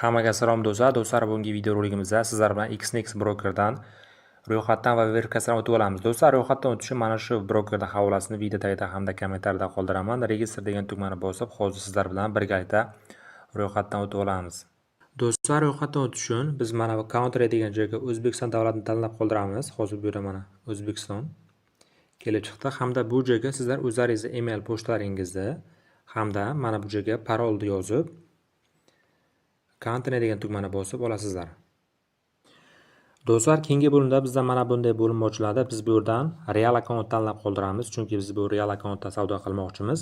Hammaga salom, do'stlar. Do'stlar, bugungi videorolikimizda sizlar bilan Exness brokerdan ro'yxatdan va verifikatsiyadan o'tib olamiz. Do'stlar, ro'yxatdan o'tish uchun mana shu brokerning havolasini video tagida hamda kommentariyada qoldiraman. Register degan tugmani bosib, hozir sizlar bilan birgalikda ro'yxatdan o'tib olamiz. Do'stlar, ro'yxatdan o'tish uchun biz mana bu country degan joyga O'zbekiston davlatini tanlab qoldiramiz. Hozir bu yerda mana O'zbekiston kelib chiqdi hamda bu joyga sizlar o'zlaringizni email pochtalaringizni hamda mana bu joyga parolni yozib, Continue degan tugmani bosib olasizlar. Do'stlar, keyingi bo'limda bizda mana bunday bo'lim ochiladi. Biz bu yerdan real akkaunt tanlab qoldiramiz, chunki biz bu real akkauntda savdo qilmoqchimiz.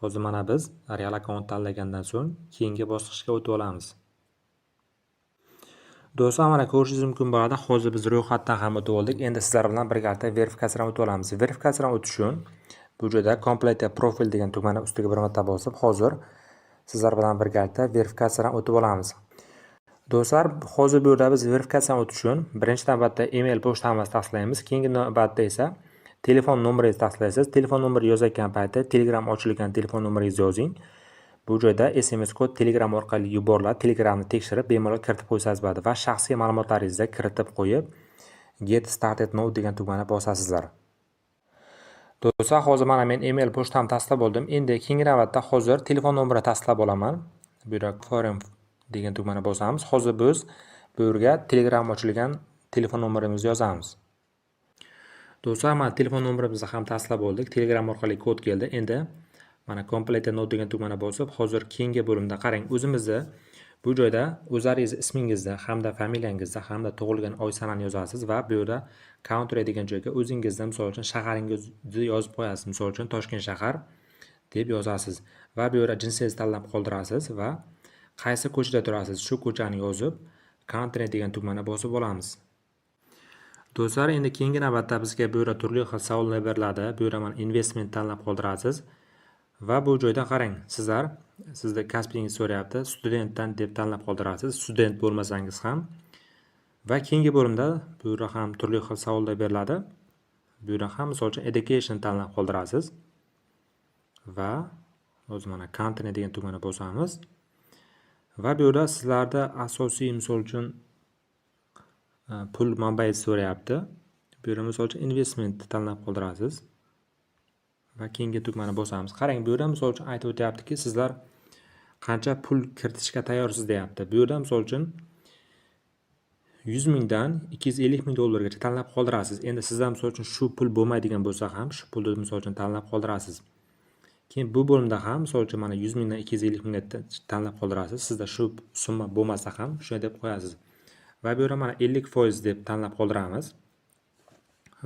Hozir mana biz real akkaunt tanlagandan so'ng keyingi bosqichga o'tib olamiz. Do'stlar, mana ko'rishingiz mumkin bo'ladi. Hozir biz ro'yxatdan ham o'tib oldik. Endi sizlar bilan birgalikda verifikatsiyadan o'tib olamiz. Verifikatsiyadan o'tish uchun bu joyda Complete profile degan tugmani ustiga bir marta bosib, hozir sizlar bilan birgalikda verifikatsiyadan o'tib olamiz. Do'stlar, hozir bu yerda biz verifikatsiyadan o'tish uchun birinchi navbatda email pochtamizni tasdiqlaymiz. Keyingi navbatda esa telefon nomeringizni tasdiqlaysiz. Telefon nomeri yozayotgan paytda Telegram ochilgan telefon nomeringizni yozing. Bu joyda SMS kod Telegram orqali yuboriladi. Telegramni tekshirib, bemalol kiritib qo'ysangiz bo'ladi va shaxsiy ma'lumotlaringizni kiritib qo'yib, Get started now degan tugmani bosasizlar. Do'stlar, hozir mana men email pochtamni tasdiqlab oldim. Endi keyingi navbatda hozir telefon nomerini tasdiqlab olaman. Bu yerda Confirm degan tugmani bosamiz. Hozir biz bu yerga Telegram ochilgan telefon nomerimizni yozamiz. Do'stlar, mana telefon nomerimizni ham tasdiqlab oldik. Telegram orqali kod keldi. Endi mana Complete now degan tugmani bosib, hozir keyingi bo'limda qarang, o'zimizni bu joyda o'zlaringiz ismingizni hamda familiyangizni hamda tug'ilgan oy sanani yozasiz va bu yerda country degan joyga o'zingizni, misol uchun, shaharingizni yozib qo'yasiz. Misol uchun, Toshkent shahar deb yozasiz va bu yerda jinsingizni tanlab qoldirasiz va qaysi ko'chada turasiz, shu ko'chani yozib, Continue degan tugmani bosib olamiz. Do'stlar, endi keyingi navbatda bizga bu yerda turli xil savollar beriladi. Bu yerda mana investment tanlab qoldirasiz va bu joyda qarang, sizlar, sizda kasbingizni so'rayapti. Studentdan deb tanlab qoldirasiz, student bo'lmasangiz ham. Va keyingi bo'limda bu yerda ham turli xil savollar beriladi. Bu yerda ham, misol uchun, education tanlab qoldirasiz va hozir mana Continue degan tugmani bosamiz. Va bu yerda sizlarda asosiy, misol uchun, pul manbai so'rayapti. Bu yerda, misol uchun, investment tanlab qoldirasiz va keyingi tugmani bosamiz. Qarang, bu yerda, misol uchun, aytib o'tyaptiki, sizlar qancha pul kiritishga tayyorsiz, deyapti. Bu yerda, misol uchun, 100 mingdan 250 ming dollargacha tanlab qoldirasiz. Endi sizda, misol uchun, shu pul bo'lmaydigan bo'lsa ham, shu pulni, misol uchun, tanlab qoldirasiz. Keyin bu bo'limda ham, misol uchun, mana 100 mingdan 250 mingga tanlab qoldirasiz. Sizda shu summa bo'lmasa ham, shunday deb qo'yasiz va bu yerda mana 50% deb tanlab qoldiramiz.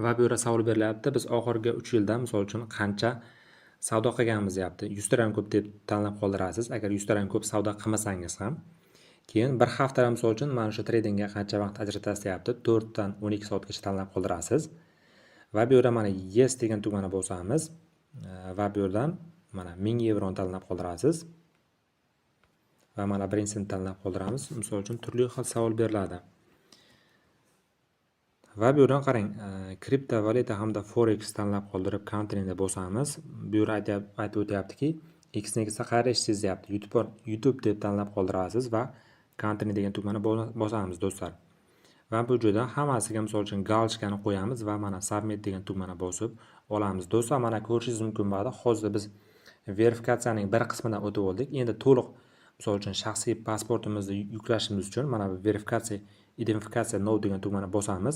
Va bu yerda savol berilyapti: biz oxirgi 3 yilda, misol uchun, qancha savdo qilganmiz, deyapti. 100tadan ham ko'p deb tanlab qoldirasiz, agar 100tadan ham ko'p savdo qilmasangiz ham. Keyin bir haftada, misol uchun, mana shu tradingga qancha vaqt ajratasiz, deyapti. 4dan 12 soatgacha tanlab qoldirasiz va bu yerda mana Yes degan tugmani bosamiz va bu yerdan mana 1000 yevroni tanlab qoldirasiz va mana birinchisini tanlab qoldiramiz. Misol uchun, turli xil savol beriladi va bu yerdan qarang, kriptovalyuta hamda forex tanlab qoldirib, Continue bosamiz. Bu yerda aytib o'tyaptiki, Exnessda qayerda ishlaysiz, deyapti. YouTube deb tanlab qoldirasiz va Continue degan tugmani bosamiz, do'stlar. Va bu joyda hammasiga, misol uchun, галочка ni qo'yamiz va mana Submit degan tugmani bosib olamiz. Do'stlar, mana ko'rishingiz mumkin bo'ladi, hozir biz verifikatsiyaning bir qismidan o'tib oldik. Endi to'liq, misol uchun, shaxsiy pasportimizni yuklashimiz uchun mana bu verifikatsiya, identifikatsiya now degan tugmani bosamiz.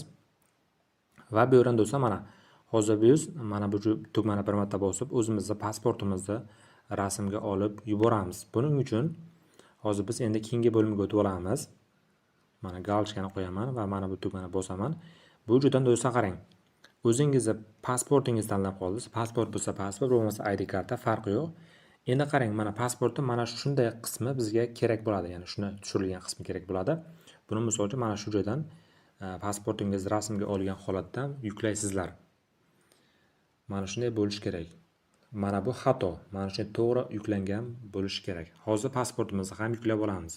Va bu yerdan, do'stlar, mana hozir biz mana bu tugmani bir marta bosib, o'zimizni pasportimizni rasmga olib yuboramiz. Buning uchun hozir biz endi keyingi bo'limga o'tib olamiz. Mana галочка ni qo'yaman va mana bu tugmani bosaman. Bu joydan, do'stlar, qarang, o'zingizni pasportingizni tanlab qoldingiz. Pasport bo'lsa pasport, bo'lmasa ID karta, farqi yo'q. Endi qarang, mana pasportni mana shunday qismi bizga kerak bo'ladi, ya'ni shuni tushirilgan qismi kerak bo'ladi. Buni, misol uchun, mana shu joydan pasportingizni rasmga olgan holatda yuklaysizlar. Mana shunday bo'lishi kerak. Mana bu xato, mana shunday to'g'ri yuklangan bo'lishi kerak. Hozir pasportimizni ham yuklab olamiz.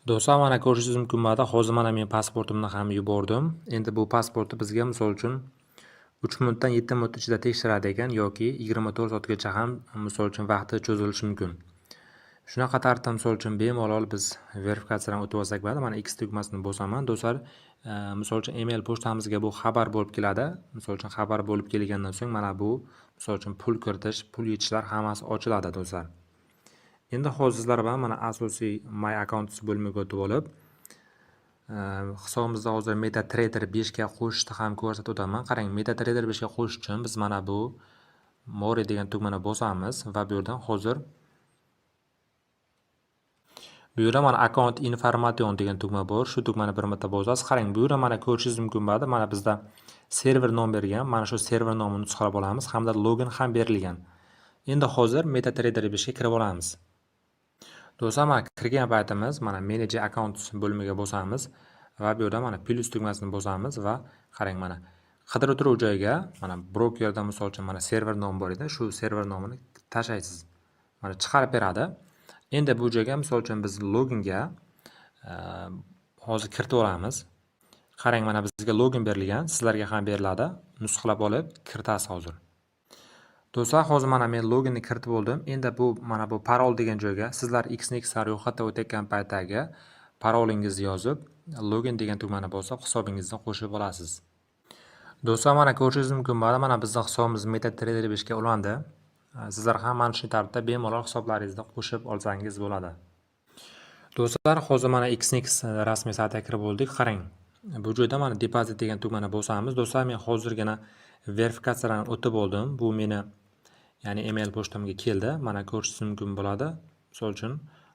Do'stlar, mana ko'rishingiz mumkin bo'ladi, hozir mana men pasportimni ham yubordim. Endi bu pasportni bizga, misol uchun, 3 minutdan 7 minut ichida tekshiradi ekan yoki 24 soatgacha ham, misol uchun, vaqti cho'zilishi mumkin. Shunaqa tarzda misol uchun bemalol biz verifikatsiyadan o'tib olsak bo'ladi. Mana X tugmasini bosaman. Do'stlar, misol uchun email pochtamizga bu xabar bo'lib keladi. Misol uchun xabar bo'lib kelgandan so'ng mana bu misol uchun pul kiritish, pul yechishlar hammasi ochiladi, do'stlar. Endi hozir sizlar bilan mana asosiy My Accounts bo'limiga o'tib olib, hisobimizda hozir MetaTrader 5 ga qo'shishni ham ko'rsatib o'taman. Qarang, MetaTrader 5 ga qo'shish uchun biz mana bu More degan tugmani bosamiz va bu yerdan hozir bu yerda mana Account Information degan tugma bor. Shu tugmani bir marta bosasiz. Qarang, bu yerda mana ko'rishingiz mumkin bo'ladi. Mana bizda server nom bergan. Mana shu server nomini nusxalab olamiz hamda login ham berilgan. Endi hozir MetaTrader 5 ga kirib olamiz. Do'stlar, mana kirgan paytimiz mana Manage Accounts bo'limiga bosamiz va bu yerda mana plus tugmasini bosamiz va qarang, mana qidiruv turuv joyiga mana brokerda misol uchun mana server nom bor edi. Shu server nomini tashlaysiz. Mana chiqarib beradi. Endi bu joyga misol uchun biz loginga hozir kiritib olamiz. Qarang, mana bizga login berilgan, sizlarga ham beriladi. Nusxalab olib kiritasiz hozir. Do'stlar, hozir mana men loginni kiritib oldim. Endi bu mana bu parol degan joyga sizlar Exness ro'yxatdan o'tayotgan paytdagi parolingizni yozib, login degan tugmani bosib, hisobingizni qo'shib olasiz. Do'stlar, mana ko'rishingiz mumkin bo'ladi. Mana bizning hisobimiz MetaTrader 5 ga ulandi. Sizlar ham mana shu tartibda bemalol hisoblaringizni qo'shib olsangiz bo'ladi. Do'stlar, hozir mana Exness rasmiy saytiga kirib oldik. Qarang, bu joyda mana depozit degan tugmani bosamiz. Do'stlar, men hozirgina verifikatsiyadan o'tib oldim. Bu meni, ya'ni email pochtamga keldi. Mana ko'rishingiz mumkin bo'ladi. Misol uchun,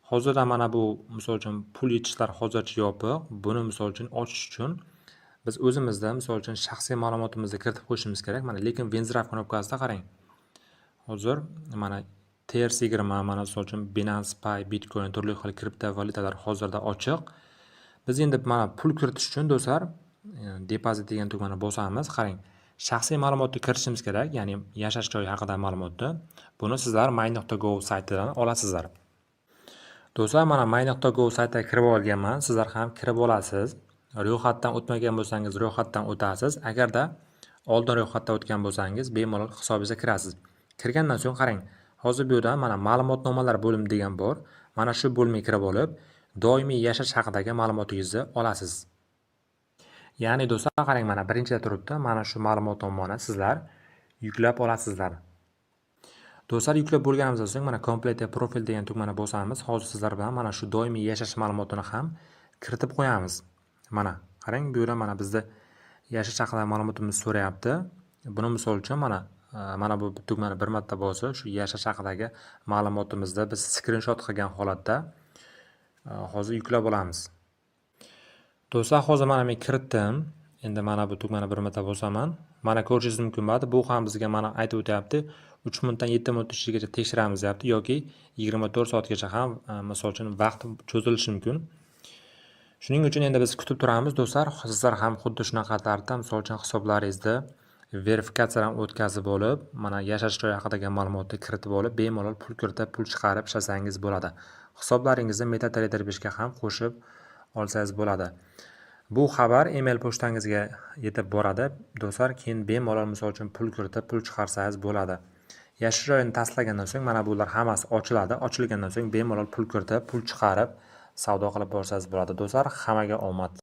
hozirda mana bu misol uchun pul yechishlar hozircha yopiq. Buni misol uchun ochish uchun biz o'zimizda misol uchun shaxsiy ma'lumotimizni kiritib qo'yishimiz kerak. Mana lekin Возврат knopkasida qarang. Hozir mana TRC20, mana misol uchun Binance Pay, Bitcoin, turli xil kriptovalyutalar hozirda ochiq. Biz endi mana pul kiritish uchun, do'stlar, depozit degan tugmani bosamiz. Qarang, shaxsiy ma'lumotni kiritishimiz kerak, ya'ni yashash joyi haqida ma'lumotni. Buni sizlar my.gov saytidan olasizlar. Do'stlar, mana my.gov saytiga kirib olganman. Sizlar ham kirib olasiz. Ro'yxatdan o'tmagan bo'lsangiz, ro'yxatdan o'tasiz. Agarda oldin ro'yxatdan o'tgan bo'lsangiz, bemalol hisobingizga kirasiz. Kirgandan so'ng qarang, hozir bu yerda mana ma'lumotnomalar bo'limi degan bor. Mana shu bo'limga kirib olib, doimiy yashash haqidagi ma'lumotingizni olasiz. Ya'ni do'stlar, qarang, mana birinchida turibdi. Mana shu ma'lumotnomani sizlar yuklab olasizlar. Do'stlar, yuklab bo'lganimizdan so'ng mana Complete profile degan tugmani bosamiz. Hozir sizlar bilan mana shu doimiy yashash ma'lumotini ham kiritib qo'yamiz. Mana qarang, bu yerda mana bizda yashash haqida ma'lumotimizni so'rayapti. Buni misol uchun mana bu tugmani bir marta bosib, shu yashash haqidagi ma'lumotimizni biz skrinshot qilgan holatda hozir yuklab olamiz. Do'stlar, hozir mana men kiritdim. Endi mana bu tugmani bir marta bosaman. Mana ko'rishingiz mumkin bo'ladi. Bu ham bizga mana aytib o'tyapti. 3 minutdan 7 minut ichigacha tekshiramiz deyapti yoki 24 soatgacha ham misol uchun vaqt cho'zilishi mumkin. Shuning uchun endi biz kutib turamiz, do'stlar. Sizlar ham xuddi shunaqa tarzda misol uchun hisoblaringizni verifikatsiyadan o'tkazib olib, mana yashash joyi haqidagi ma'lumotni kiritib olib, bemalol pul kiritib, pul chiqarib ishlasangiz bo'ladi. Hisoblaringizni MetaTrader 5 ga ham qo'shib olsangiz bo'ladi. Bu xabar email pochtangizga yetib boradi. Do'stlar, keyin bemalol misol uchun pul kiritib, pul chiqarsangiz bo'ladi. Yashash joyini tasdiqlagandan so'ng mana bular hammasi ochiladi. Ochilgandan so'ng bemalol pul kiritib, pul chiqarib, savdo qilib borsangiz bo'ladi. Do'stlar, hammaga omad.